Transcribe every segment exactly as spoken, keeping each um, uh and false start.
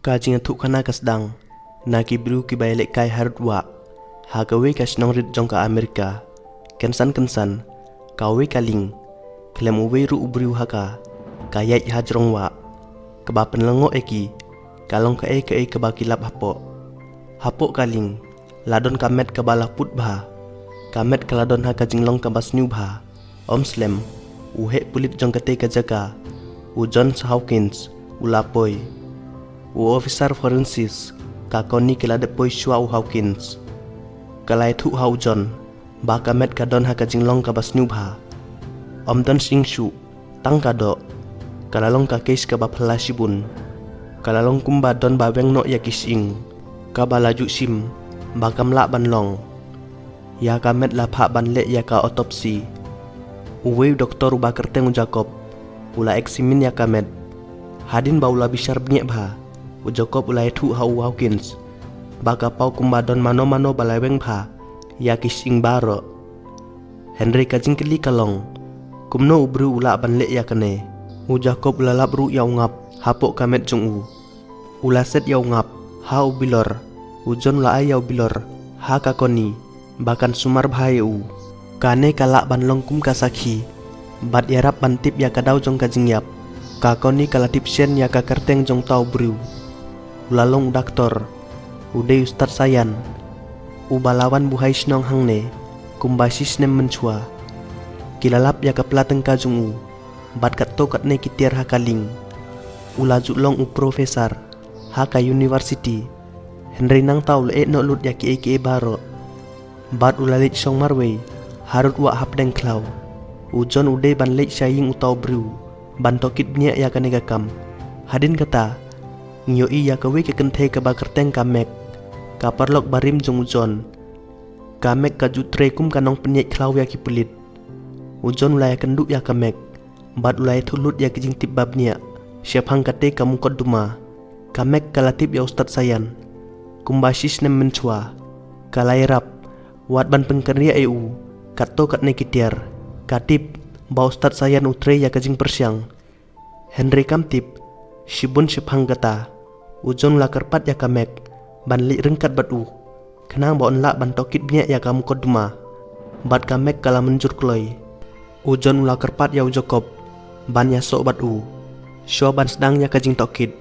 Ka jingïathuhkhana ka sdang na ki briew kiba ïalehkai harud wah ha kawei ka shnong rit jong ka Amerika. Kynsan kynsan kawei ka lieng khlem uwei ruh u briew ha ka, ka ïaid hajrong wah. Kaba pynlyngngoh ïa ki ka long kaei kaei kaba ki lap hapoh. Hapoh ka lieng la don ka met kaba la put bha. Ka met ka la don ha ka jinglong kaba sniew bha. Ym slem, u heh pulit jong katei ka jaka, u John Hawkins, u la poi. U officer forensic, ka Connie ka la dep poi shuwa u Hawkins. Ka la ïathuh ha u John ba ka met ka don ha ka jinglong kaba sniew bha. Ym don shyieng shuh, tang ka doh. Ka la long ka case kaba phylla shibun. Ka la long kumba don ba weng noh ïa ki shyieng, kaba la ju shim ba kam lah ban long. Ïa ka met la phah ban leh ïa ka autopsy. Uwei u doktor uba kyrteng u Jacob u la examine ïa ka met. Hadien ba u la bishar bniah bha, u Jacob u la ïathuh ha u Hawkins ba ka paw kumba don mano mano ba la weng bha ïa ki shyieng baroh. Hynrei ka jingkylli ka long, kumno u briew u lah ban leh ïa kane? U Jacob u la lap ruh ïa u ngap hapoh ka met jong u. U la set ïa u ngap ha u bilor. U John u la ai ïa u bilor ha ka Connie ba kan sumar bha ïa u. Kane ka lah ban long kum ka sakhi bad ïarap ban tip ïa ka daw jong ka jingïap. Ka Connie ka la tip shen ïa ka kyrteng jong uta u briew. U la long u doktor, u dei u stad saïan uba la wan buhai shnong hangne kumba shisnem mynshuwa. Ki la lap ïa ka pla tyngka jong u bad katto katne ki tiar ha ka lieng. U la ju long u professor ha ka university. Hynrei nangta u la ïeh noh lut ïa kiei kiei baroh. Bad u la leit shong marwei harud wah hapdeng khlaw. U John u dei ban leit sha ïing uta u briew ban tohkit bniah ïa kane ka kam. Hadien kata, ngi ïohi ïa kawei ka kynthei kaba kyrteng ka Meg, ka paralok barim jong u John. Ka Meg ka ju trei kum ka nongpynïaid khlaw ïa ki pulit. U John u la ïakynduh ïa ka Meg bad u la ïathuh lut ïa ki jingtip ba bniah shaphang katei ka mukotduma. Ka Meg ka la tip ïa u stad saïan kumba shisnem mynshuwa. Ka la ïarap wat ban pynkynriah ïa u katto katne ki tiar. Ka tip ba u stad saïan u trei ïa ka jingpyrshang. Hynrei kam tip shibun shaphang kata. U John u la kyrpad ïa ka Meg ban leit ryngkat bad u, khnang ba un lah ban tohkit bniah ïa ka mukotduma. Bad ka Meg ka la mynjur kloi. U John u la kyrpad ïa u Jacob ban ïasoh bad u shuwa ban sdang ïa ka jingtohkit.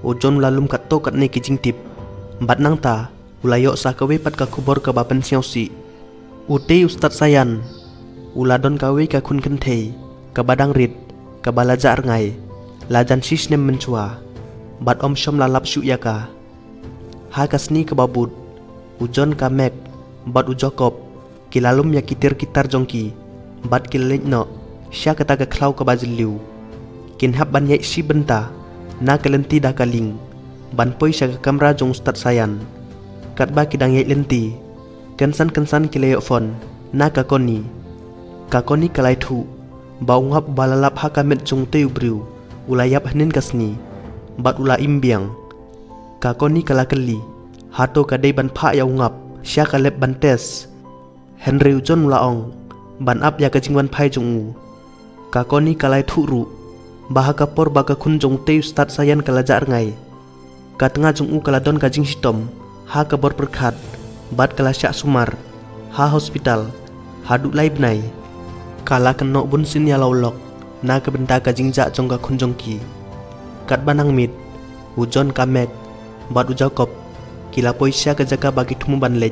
U John u la lum katto katne ki jingtip bad nangta u la ïoh sa kawei pat ka khubor kaba pynsngewsih. Utei u stad saïan u la don kawei ka khun kynthei kaba dang rit, kaba la jah rngai la jan shisnem mynshuwa bad ym shym la lap shuh ïa ka. Ha ka sngi kaba bud, u John, ka Meg bad u Jacob ki la lum ïa ki tiar ki tar jong ki bad ki la leit noh sha kata ka khlaw kaba jylliew. Kin hap ban ïaid shi bynta na ka lynti da ka lieng ban poi sha ka kamra jong u stad saïan. Katba ki dang ïaid lynti, kynsan kynsan ki la ïoh phone na ka Connie. Ka Connie ka la ïathuh ba u ngap uba la lap ha ka met jong utei u briew u la ïap hynnin ka sngi bad u la im biang. Ka Connie ka la kylli, hato ka dei ban phah ïa u ngap sha ka lab ban test? Hynrei u John u la ong ban ap ïa ka jingwan phai jong u. Ka Connie ka la ïathuh ruh ba ha ka por ba ka khun jong utei u stad saïan ka la jah rngai, ka tnga jong u ka la don ka jingshitom ha ka bor pyrkhat bad ka la shah sumar ha hospital haduh lai bnai. Ka la kynnoh bunsien ïa la u lok na ka bynta ka jingjah jong ka khun jong ki. Katba nang miet, u John, ka Meg bad u Jacob ki la poi sha ka jaka ba ki thmu ban leit.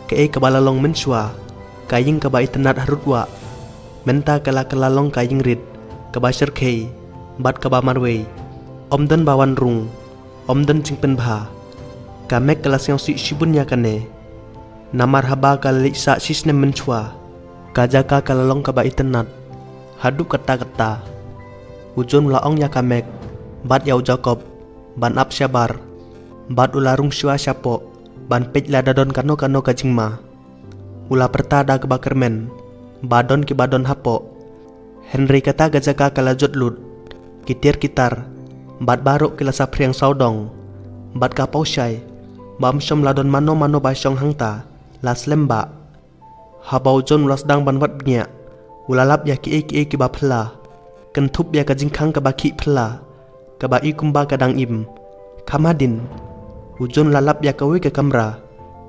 Kaei kaba la long mynshuwa ka ïing kaba itynnad harud wah, mynta ka la kylla long ka ïing rit kaba shyrkhei bad kaba marwei. Ym don ba wan rung, ym don jingpynbha. Ka Meg ka la sngewsih shibun ïa kane. Namar haba ka la leit sah shisnem mynshuwa, ka jaka ka la long kaba itynnad haduh katta katta. U John u la ong ïa ka Meg bad ïa u Jacob ban ap shabar bad u la rung shuwa shapoh ban peit lada don kano kano ka jingma. U la pyrta da kaba kyrmen ba don kiba don hapoh. Hynrei kata ka jaka ka la jot lut, ki tiar ki tar bad baroh ki la saphriang sawdong. Bad ka paw shai ba ym shym la don mano mano ba shong hangta la slem bha. Haba u John u la sdang ban wad bniah, u la lap ïa kiei kiei kiba phylla, kynthup ïa ka jingkhang kaba khih phylla kaba i kumba ka dang im. Kham hadien, u John u la lap ïa kawei ka kamra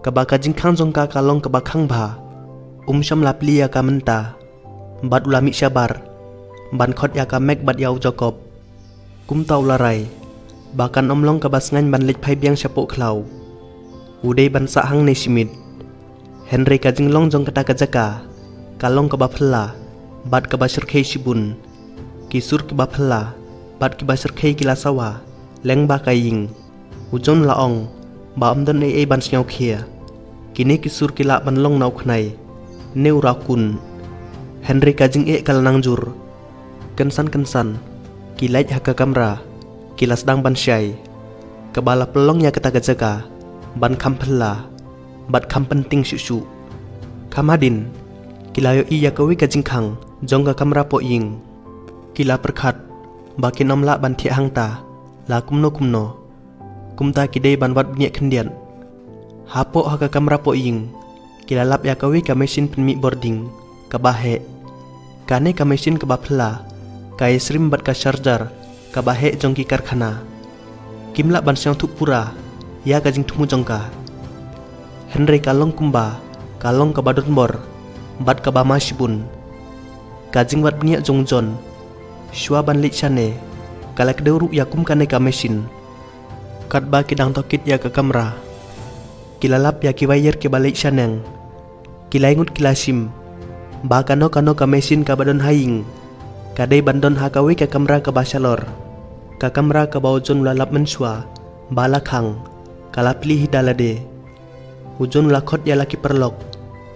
kaba ka jingkhang jong ka ka long kaba khang bha. Um shym la plie ïa ka mynta, bad u la mih shabar ban khot ïa ka Meg bad ïa u Jacob. Kumta u la rai ba kan ym long kaba sngewbha ban leit phai biang shapoh khlaw. U dei ban sah hangne shi miet. Hynrei ka jinglong jong kata ka jaka ka long kaba phylla bad kaba shyrkhei shibun. Ki sur kiba phylla bad kiba shyrkhei ki la sawa lyngba ka ïing. U John u la ong ba ym don ei ei ban sngew khia. Kine ki sur ki lah ban long na u khnai ne u rakun. Hynrei ka jingeh ka la nang jur. Kynsan kynsan ki leit ha ka kamra, ki la sdang ban shai, kaba la pynlong ïa kata ka jaka ban kham phylla bad kham pynting shuh shuh. Kham hadien, ki la ïohi ïa kawei ka jingkhang jong ka kamra poh ïing. Ki la pyrkhat ba kin ym lah ban thiah hangta la kumno kumno. Kumta ki dei ban wad bniah khyndiat. Hapoh ha ka kamra poh ïing, ki la lap ïa kawei ka machine pynmih bording kaba heh. Kane ka machine kaba phylla ka ïasyriem bad ka charger kaba heh jong ki karkhana. Kim lah ban sngewthuh pura ïa ka jingthmu jong ka. Hynrei ka long kumba ka long kaba donbor bad kaba ma shibun. Ka jingwad bniah jong u John shuwa ban leit shane ka la kdew ruh ïa kum kane ka machine. Katba ki dang tohkit ïa ka kamra, ki la lap ïa ki wire kiba leit shaneng. Ki lai ngut ki la shim ba kano kano ka machine kaba don ha ïing ka dei ban don ha kawei ka kamra kaba shalor. Ka kamra kaba u John u la lap mynshuwa ba la khang, ka la plie hi da lade. U John u la khot ïa la ki paralok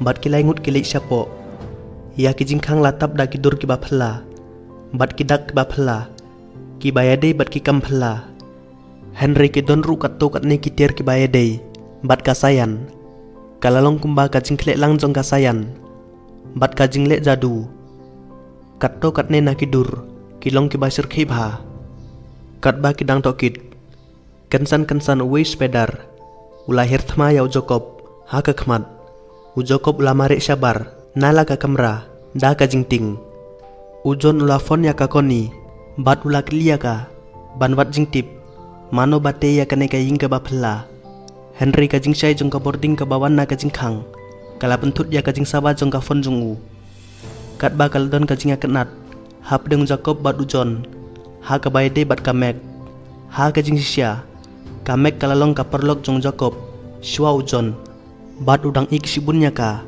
bad ki lai ngut ki leit shapoh. Ïa ki jingkhang la tap da ki dur kiba phylla bad ki dak kiba phylla, kiba ïadei bad ki kam phylla. Hynrei ki don ruh katto katne ki tiar kiba ïadei bad ka saian. Ka la long kumba ka jingkhleh lang jong ka saian bad ka jingleh jadu. Katto katne na ki dur ki long kiba shyrkhei bha. Katba ki dang tohkit, kynsan kynsan uwei u spider u la hiar thma ïa u Jacob ha ka khmat. U Jacob u la mareh shabar na la ka kamra da ka jingtieng. U John u la phone ïa ka Connie bad u la kylli ïa ka ban wad jingtip mano ba tei ïa kane ka ïing kaba phylla. Hynrei ka jingshai jong ka bording kaba wan na ka jingkhang ka la pynthut ïa ka jingsawa jong ka phone jong u. Katba ka la don ka jingïakynad hapdeng u Jacob bad u John ha kaba ïadei bad ka Meg. Ha ka jingshisha, ka Meg ka la long ka paralok jong u Jacob shuwa u John. Bad u dang ïeit shibun ïa ka.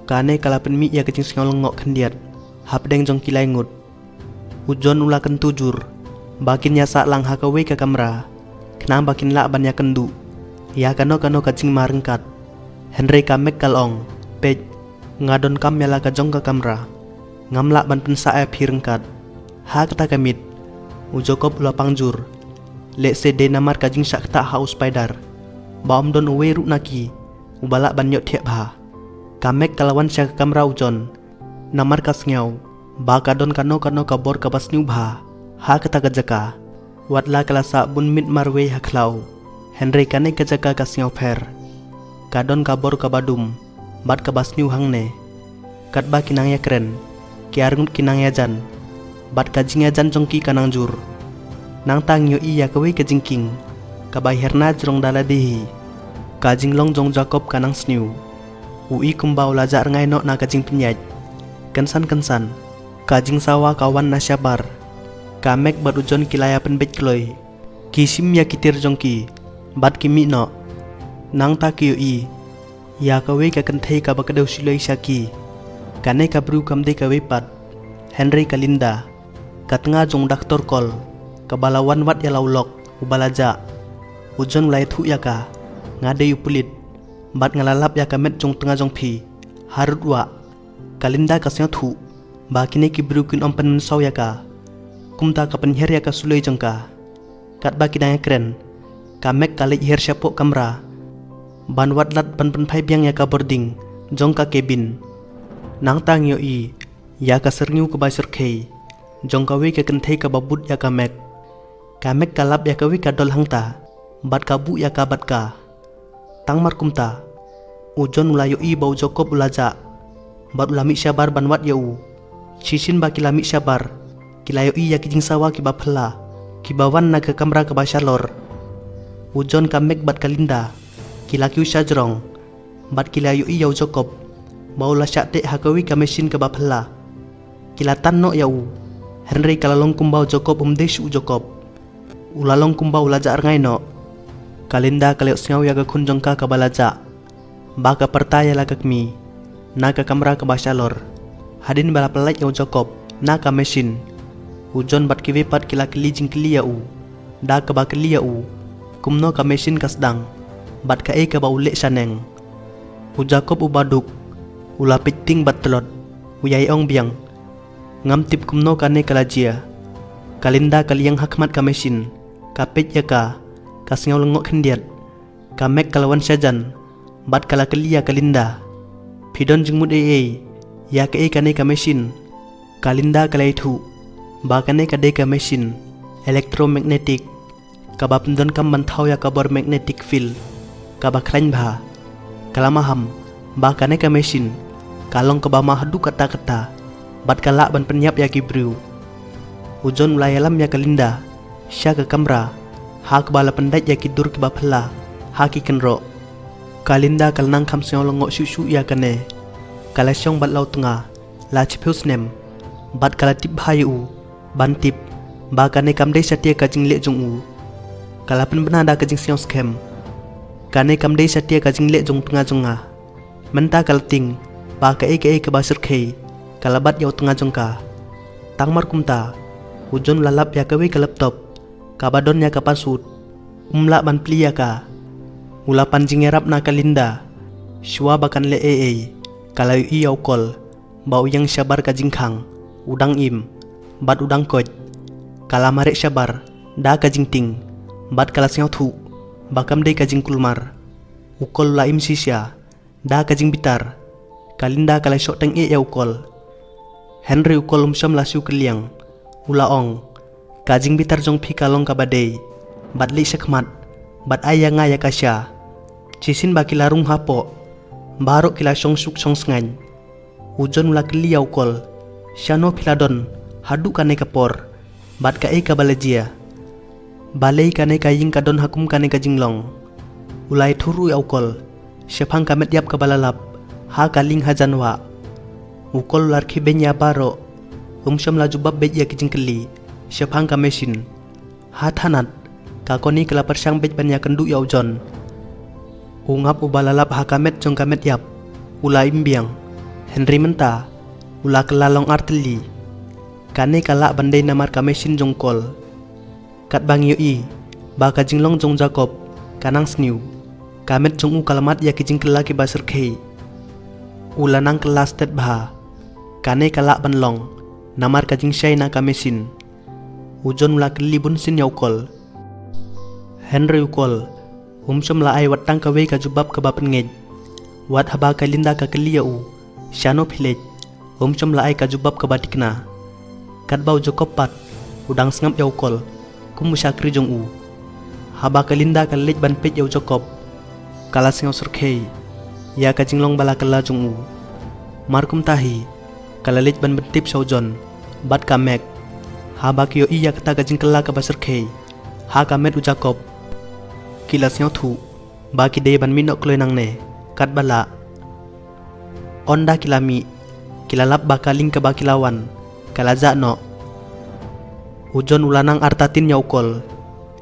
Kane ka la pynmih ïa ka jingsngew lyngngoh khyndiat hapdeng jong ki lai ngut. U John u la kyntu jur ba kin ïasah lang ha kawei ka kamra khnang ba kin lah ban ïakynduh ïa kano kano ka jingma ryngkat. Hynrei ka Meg ka la ong, peit, nga donkam ïa la ka jong ka kamra. Ngam lah ban pynsah ïa phi ryngkat. Ha kata ka miet, u Jacob u la pang jur. Lehse dei namar ka jingshah ktah ha u spider ba ym don uwei ruh na ki uba lah ban ïohthiah bha. Ka Meg ka la wan sha ka kamra u John. Namar ka sngew ba ka don kano kano ka bor kaba sniew bha ha kata ka jaka. Wat la ka la sah bun miet marwei ha khlaw, hynrei kane ka jaka ka sngew pher. Ka don ka bor kaba dum bad kaba sniew hangne. Katba ki nang ïakren, ki arngut ki nang ïajan bad ka jingïajan jong ki ka nang jur. Nangta ngi ïohi ïa kawei ka jingkieng kaba hiar na jrong da lade hi. Ka jinglong jong u Jacob ka nang sniew. U i kumba u la jah rngai noh na ka jingpynïaid. Kynsan kynsan, ka jingsawa ka wan na shabar. Ka Meg bad u John ki la ïa pynbeit kloi. Ki shim ïa ki tiar jong ki bad ki mih noh. Nangta ki ïohi ïa kawei ka kynthei kaba kdew shiloi sha ki. Kane ka briew kam dei kawei pat, hynrei ka Linda, ka tnga jong u Doctor Cole, kaba la wan wad ïa la u lok uba la jah. U John u la ïathuh ïa ka, nga dei u pulit bad nga la lap ïa ka met jong tnga jong phi harud wah. Ka Linda ka sngewthuh ba kine ki briew kin ym pynmynsaw ïa ka. Kumta ka pynhiar ïa ka suloi jong ka. Katba ki dang ïakren, ka Meg ka leit hiar shapoh kamra ban wad lad ban pynphai biang ïa ka bording jong ka cabin. Nangta ngi ïohi ïa ka syrngiew kaba shyrkhei jong kawei ka kynthei kaba bud ïa ka Meg. Ka Meg ka lap ïa kawei ka doll hangta bad ka buh ïa ka bad ka. Tang mar kumta, u John u la ïohi ba u Jacob u la jah bad u la mih shabar ban wad ïa u. Shisien ba ki la mih shabar, ki la ïohi ïa ki jingsawa kiba phylla kiba wan na ka kamra kaba shalor. U John, ka Meg bad ka Linda ki la kiew sha jrong bad ki la ïohi ïa u Jacob ba u la shah teh ha kawei ka machine kaba phylla. Ki la tan noh ïa u, hynrei ka la long kumba u Jacob um dei shuh u Jacob. U la long kumba u la jah rngai noh. Ka Linda ka la ïohsngew ïa ka khun jong ka kaba la jah ba ka pyrta ïa la ka kmie na ka kamra kaba shalor. Hadien ba la pyllait ïa u Jacob na ka machine, u John bad kiwei pat ki la kylli jingkylli ïa u, da kaba kylli ïa u kumno ka machine ka sdang bad kaei kaba u leh shaneng. U Jacob uba duk u la peit tieng bad tlot, u ïai ong biang, ngam tip kumno kane ka la jia. Ka Linda ka la ïeng ha khmat ka machine, ka peit ïa ka, ka sngew lyngngoh khyndiat. Ka Meg ka la wan shajan bad ka la kylli ïa ka Linda, phi don jingmut ei ei ïa kaei kane ka machine? Ka Linda ka la ïathuh ba kane ka dei ka machine electromagnetic kaba pyndonkam ban thaw ïa ka bor magnetic field kaba khlaiñ bha. Ka la maham ba kane ka machine ka long kaba ma haduh katta katta bad ka lah ban pynïap ïa ki briew. U John u la ïalam ïa ka Linda sha ka kamra ha kaba la pyndait ïa ki dur kiba phylla ha ki kynroh. Ka Linda ka la nang kham sngew lyngngoh shuh shuh ïa kane. Ka la shong bad la u tnga la shiphew snem bad ka la tip bha ïa u ban tip ba kane kam dei satia ka jingleh jong u. Ka la pynbna da ka jingsngew skhem, kane kam dei satia ka jingleh jong u tnga jong nga. Mynta ka la tieng ba kaei kaei kaba syrkhei ka la bat ïa u tnga jong ka. Tang mar kumta, u John u la lap ïa kawei ka laptop kaba don ïa ka password. Um lah ban plie ïa ka. U la pan jingïarap na ka Linda. Shuwa ba kan leh ei ei, ka la ïohi ïa u Cole ba u ïeng shabar ka jingkhang, u dang im bad u dang koit. Ka la mareh shabar da ka jingtieng bad ka la sngewthuh ba kam dei ka jingkulmar. U Cole u la im shisha da ka jingbitar. Ka Linda ka la shoh tyngeh ïa u Cole, hynrei u Cole um shym la shu kylliang. U la ong, ka jingbitar jong phi ka long kaba dei, bad leit shakhmat bad ai ïa nga ïa ka sha. Shisien ba ki la rung hapoh, baroh ki la shong suk shong sngain. U John u la kylli ïa u Cole, shano phi la don haduh kane ka por bad kaei kaba la jia? Balei kane ka ïing ka don ha kum kane ka jinglong? U la ïathuh ruh ïa u Cole shaphang ka met ïap kaba la lap ha ka lieng hajan wah. U Cole u la rkhie beiñ ïa baroh, um shym la jubab beit ïa ki jingkylli shaphang ka machine. Ha thanat, ka Connie ka la pyrshang beit ban ïakynduh ïa u John. U ngap uba la lap ha ka met jong ka met ïap u la im biang, hynrei mynta u la kylla long artylli. Kane ka lah ban dei namar ka machine jong u Cole. Katba ngi ïohi ba ka jinglong jong u Jacob ka nang sniew, ka met jong u ka la mad ïa ki jingkylla kiba syrkhei. U la nang kylla stet bha. Kane ka lah ban long namar ka jingshai na ka machine. U John u la kylli bunsien ïa u Cole, hynrei u Cole um shym la ai wat tang kawei ka jubab kaba pynngeit. Wat haba ka Linda ka kylli ïa u, shano phi leit, um shym la ai ka jubab kaba thikna. Katba u Jacob pat u dang sngap ïa u Cole kum u shakri jong u. Haba ka Linda ka leit ban peit ïa u Jacob, ka la sngew syrkhei ïa ka jinglong ba la kylla jong u. Mar kumta hi, ka la leit ban pyntip sha u John bad ka Meg. Haba ki ïohi ïa kata ka jingkylla kaba syrkhei ha ka met u Jacob, ki la sngewthuh ba ki dei ban mih noh kloi nangne katba lah. Ynda ki la mih, ki la lap ba ka lieng kaba ki la wan ka la jah noh. U John u la nang artatien ïa u Cole,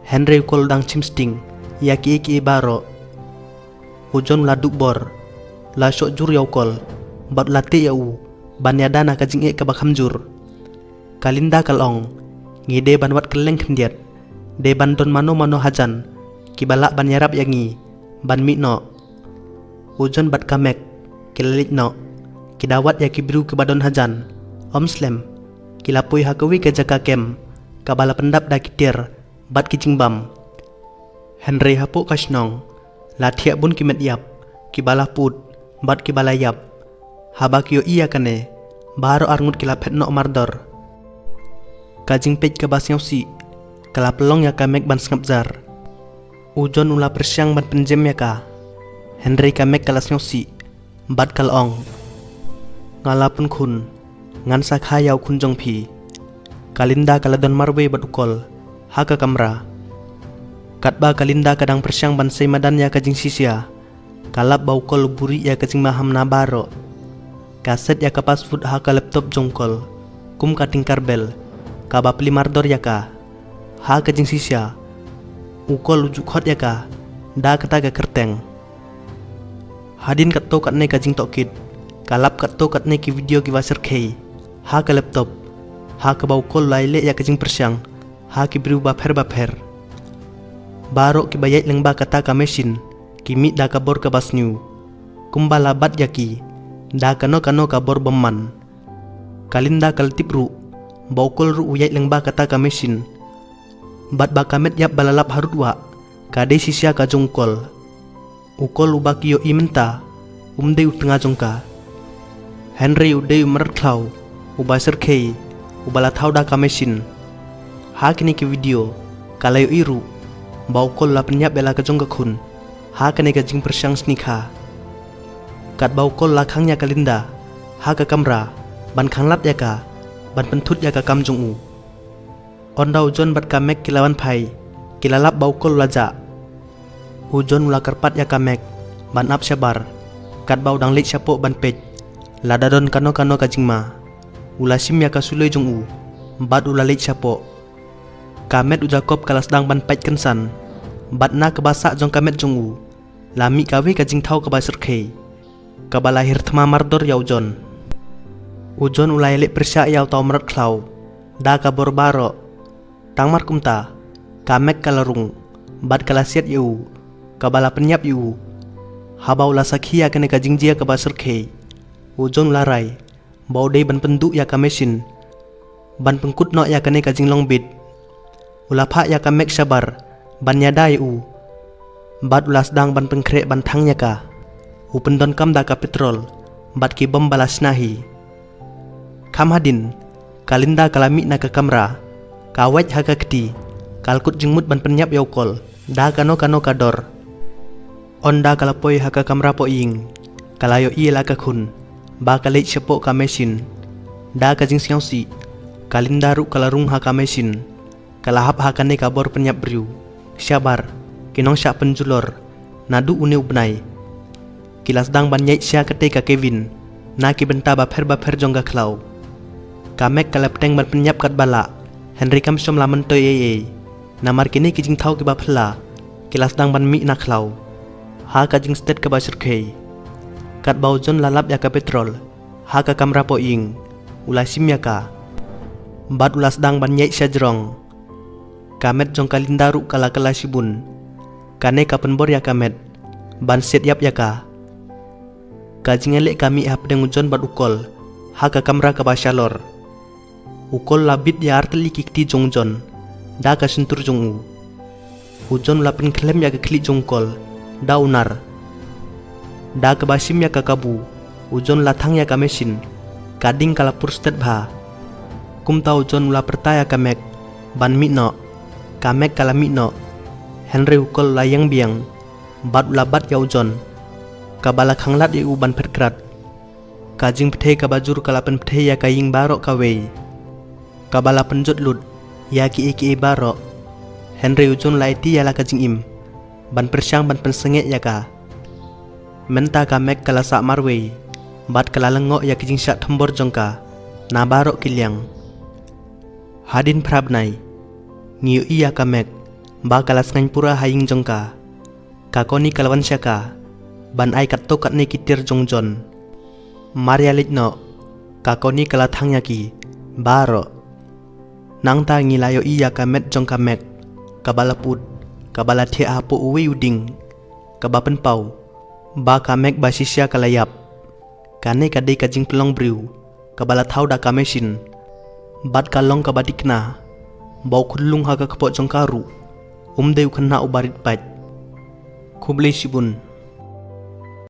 hynrei u Cole u dang shim sting ïa kiei kiei baroh. U John u la duh bor, u la shoh jur ïa u Cole bad u la teh ïa u ban ïada na ka jingeh kaba kham jur. Ka Linda ka la ong, ngi dei ban wad kylleng khyndiat, dei ban don mano mano hajan kiba lah ban ïarap ïa ngi ban mih noh. U John bad ka Meg ki la leit noh, ki da wad ïa ki briew kiba don hajan. Ym slem, ki la poi ha kawei ka jaka kem kaba la pyndap da ki tiar bad ki jingbam. Hynrei hapoh ka shnong la thiah bun ki met ïap kiba la pud bad kiba la ïap. Haba ki ïohi ïa kane, baroh arngut ki la phet noh mardor. Ka jingpeit kaba sngewsih ka la pynlong ïa ka Meg ban sngap jar. U John u la pyrshang ban pynjem ïa ka, hynrei ka Meg ka la sngewsih bad ka la ong, nga la pynkhun, ngan sa kha ïa u khun jong phi. Ka Linda ka la don marwei bad u Cole ha ka kamra. Katba ka Linda ka dang pyrshang ban sei madan ïa ka jingshisha, ka lap ba u Kol u buhrieh ïa ka jingmaham na baroh. Ka set ïa ka password ha ka laptop jong u Kol kum ka Tinkerbell, kaba plie mardor ïa ka. Ha ka jingshisha, u Kol u ju khot ïa ka da kata ka kyrteng. Hadien katto katne ka jingtohkit, ka lap katto katne ki video kiba syrkhei ha ka laptop, ha kaba u Kol u la ïaleh ïa ka jingpyrshang ha ki briew bapher bapher. Baroh kiba ïaid lyngba kata ka machine ki mih da ka bor kaba sniew, kumba la bat ïa ki da kano kano ka bor bymman. Ka Linda ka la tip ruh ba u Kol ruh u ïaid lyngba kata ka machine, bad ba ka met ïap ba la lap harud wah ka dei shisha ka jong u Kol. U Kol uba ki ïohi mynta um dei u tnga jong ka, hynrei u dei u mrad khlaw uba syrkhei, uba la thaw da ka machine. Ha kine ki video ka la ïohi ruh ba u Kol u la pynïap ïa la ka jong ka khun ha kane ka jingpyrshang sngikha. Katba u Kol u la khang ïa ka Linda ha ka kamra ban khanglad ïa ka, ban pynthut ïa ka kam jong u, ynda u John bad ka Meg ki la wan phai, ki la lap ba u Kol u la jah. U John u la kyrpad ïa ka Meg ban ap shabar, katba u dang leit shapoh ban peit lada don kano kano ka jingma. U la shim ïa ka suloi jong u bad u la leit shapoh. Ka met u Jacob ka la sdang ban pait kynsan, bad na kaba sah jong ka met jong u la mih kawei ka jingthaw kaba syrkhei, kaba la hiar thma mardor ïa u John. U John u la ïaleh pyrshah ïa uta u mrad khlaw da ka bor baroh. Tang mar kumta, ka Meg ka la rung bad ka la siat ïa u, kaba la pynïap ïa u. Haba u la sakhi ïa kane ka jingjia kaba syrkhei, u John u la rai ba u dei ban pynduh ïa ka machine, ban pynkut noh ïa kane ka jinglong bit. U la phah ïa ka Meg shabar ban ïada ïa u, bad u la sdang ban pynkhreh ban thang ïa ka. U pyndonkam da ka petrol bad ki bom ba la shna hi. Kham hadien, ka Linda ka la mih na ka kamra, ka wait ha ka kti, ka la kut jingmut ban pynïap ïa u Kol da kano kano ka dor. Ynda ka la poi ha ka kamra poh ïing, ka la ïohi ïa la ka khun ba ka leit shapoh ka machine. Da ka jingsngewsih, ka Linda ruh ka la rung ha ka machine, ka la hap ha kane ka bor pynïap briew. Shabar ki nongshah pynjulor naduh une u bnai. Ki la sdang ban ïaid sha katei ka Kevin na ki bynta bapher bapher jong ka khlaw. Ka Meg ka la bteng ban pynïap katba lah, hynrei kam shym la myntoi ei ei, namar kine ki jingthaw kiba phylla ki la sdang ban mih na khlaw ha ka jingstet kaba syrkhei. Katba u John u la lap ïa ka petrol ha ka kamra poh ïing, u la shim ïa ka bad u la sdang ban ïaid sha jrong. Ka met jong ka Linda ruh ka la kylla shibun. Kane ka pynbor ïa ka met ban siat ïap ïa ka. Ka jingïaleh ka mih hapdeng u John bad u Kol ha ka kamra kaba shalor. U Kol u la bit ïa artylli ki kti jong u John da ka shyntur jong u. U John u la pynkhlem ïa ka khlieh jong u Kol da u nar. Da kaba shim ïa ka kabu, u John u la thang ïa ka machine, ka ding ka la pur stet bha. Kumta u John u la pyrta ïa ka Meg ban mih noh. Ka Meg ka la mih noh, hynrei u Kol u la ïeng biang bad u la bat ïa u John, kaba la khanglad ïa u ban phet krad. Ka jingpyrthei kaba jur ka la pynpyrthei ïa ka ïing baroh kawei, kaba la pynjot lut ïa kiei kiei baroh. Hynrei u John u la aiti ïa la ka jingim ban pyrshang ban pynsangeh ïa ka. Mynta ka Meg ka la sah marwei bad ka la lyngngoh ïa ki jingshah thombor jong ka na baroh ki liang. Hadien phra bnai, ngi ïohi ïa ka Meg ba ka la sngain pura ha ïing jong ka. Ka Connie ka la wan sha ka ban ai katto katne ki tiar jong u John. Mar ïa leit noh, ka Connie ka la thang ïa ki baroh. Nangta ngi la ïohi ïa ka met jong ka Meg kaba la put, kaba la thiah hapoh uwei u dieng, kaba pynpaw ba ka Meg ba shisha ka la ïap. Kane ka dei ka jingpynlong briew kaba la thaw da ka machine. Bad ka long kaba tikna ba u khyllung ha ka kpoh jong ka ruh um dei u khynnah uba rit paid. Khublei shibun.